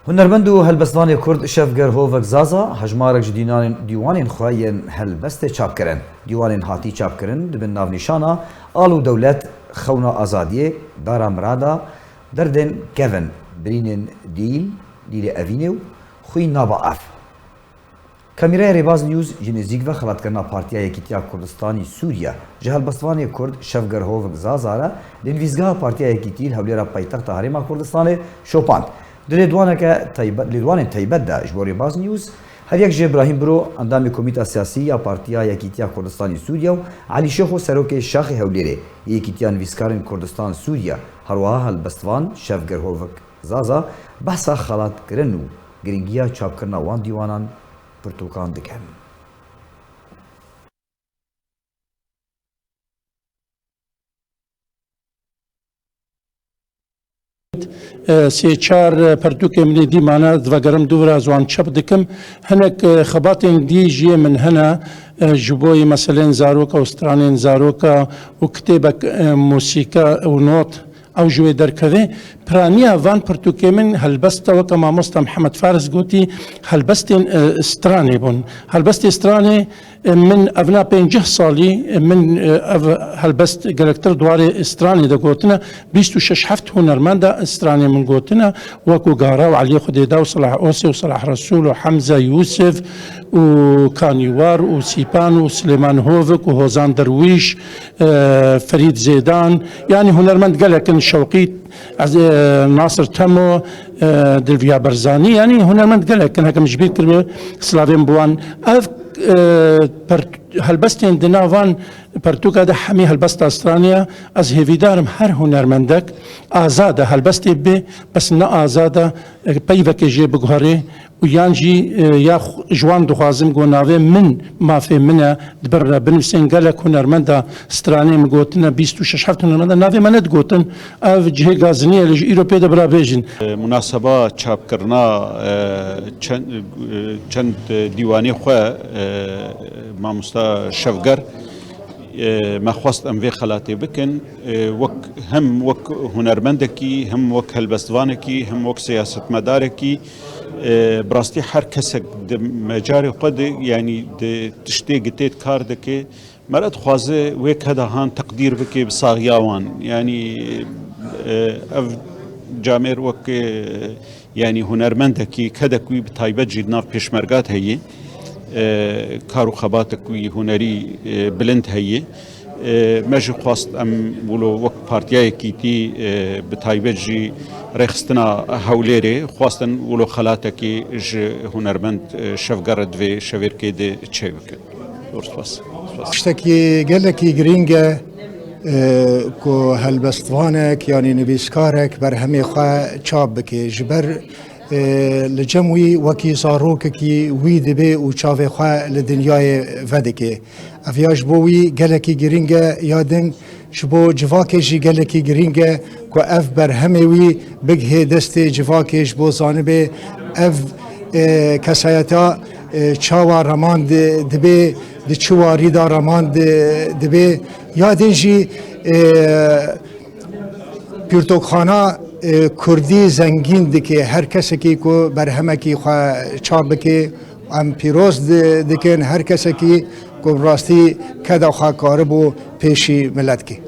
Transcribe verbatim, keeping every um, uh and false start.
Hunermend û helbestvanê Kurd Şevger Hovek Zaza hejmarek ji dînanên, dîwanên xwe yên helbestê çap kirin. Dîwanên hatî çapkirin di bin navnîşana Al û Dewlet, Xewna Azadiyê, Dara Mirada, Derdên Kevin, Birînên Dîl, Dîlê Evînê û Xwîn Naba Ev. Kamîraya Rêbaz News ji nêzîk ve xelatkirina Partiya Yekîtiya Kurdistanî Sûriye ji helbestvanê Kurd Şevger Hovik Zaza re li nivîsgeha Partiya Yekîtî li Hewlêra paytexta Herêma Kurdistanê şopand. Di lêdwaneke taybe-, lêdwanên taybet de ji bo Rêbaz News, her yek ji Brahîm Biro, endamê Komîta Siyasî ya Partiya Yekîtiya Kurdistanî Sûriye û Elî Şêxo, serokê Şaxê Hewlêrê, Yekîtiya Nivîskarên Kurdistan Sûriye, herwiha helbestvan Şevger Hovik Zaza behsa xelatkirin û girîngiya çapkirina wan dîwanan pirtûkan dikin. Sê çar pertûkê min ê dî mane, divegerim dû vira, ez wan çap dikim. Hinek xebatên dî jiyê min hene, ji bo yê meselên zaroka û stranên zaroka û kitêbek mûsîka û not. Ew ji wê derkeve. Piraniya van pirtûkê min helbesta, weke mamosta Mihemed Faris gotî, helbestên, e, stranê bûn. Helbestê stranê, e, min evna pêncî salî, e, min, e, ev helbest gelektir di warê stranê de gotine. Bîst û şeş heft hunermenda stranê min gotine, wekû Gara û Eliyê Xwedêda û Silah Osê û Silah Resûl û Hemze Yûsif û Kanîwar û Sîpan û Silêman Hovik û Hozan Derwîş, e, Ferîd Zêdan, yanî hunermend gelek in, Şewqî, ez, e, Nasir Temo, e, Dilviya Berzanî, yanî hunermend gelek in, hekim ji bîr kiribe, silavên bi wan. Ev, e, per-, helbestên di nav van pertûka de hemî helbesta stranê ye. Ez hêvîdar im her hunermendek azad e helbestê bibe, bes ne azad e, e, peyvekê jê biguherê. Û yan jî, e, ya xu-, ji wan dixwazim ku navê min, mafê min e, di bin re binivîsên. Gelek hunermenda stranê min gotine, bîst û şeş heft hunermenda navê me nedigotin. Ev cihê gazinî ye, lê ji îro pê de bira bêjin. E, munaseba çapkirina, e, çend, e, çend, e, dîwanê xwe, e, mamosta Şevger, e, me xwest em vê xelatê bikin. E, wek, hem wek hunermendekî, hem wek helbestvanekî, hem wek siyasetmedarekî, e, bi rastî her kesek di mecarê xwe de, yanî di tiştê gitê de kar dike, mere dixwaze wê keda han teqdîr bike bi saxiya wan. Yanî, e, ev camêr wek, e, yanî hunermendekî, kedek wî bi taybet jî di nav pêşmerga de heye, e, kar û xebatek wî hunerî, e, bilind heye. E, me jî xwest em wilo wek Partiya Yekîtî, e, bi taybet jî Rêxistina Hewlêrê xwestin wilo xelatekî ji hunermend, e, Şevger re di vê şevêrkê de çêbikin. Zor spas. Spas. Tiştekî gelekî girîng e, e, ku helbestvanek, yanî nivîskarek berhemê xwe çap bike. Ji ber, e, li cem wî wekî zarokekî wî dibe û çavê xwe li dinyayê vedike. Ev ya ji bo wî gelekî girîng e, ya din ji bo civakê jî gelekî girîng e ku ev berhemê wî bigihê destê civakê, ji bo zanibe ev, e, kesayeta, e, çawa reman di-, dibe, di çi warî de reman di-, dibe. Ya din jî, e, pirtûkxana, e, kurdî zengîn dike. Her kesekî ku berhemekî xwe çap bike, em pîroz di-, dikin. Her kesekî ku bi rastî keda xwe karibû pêşî milet ke.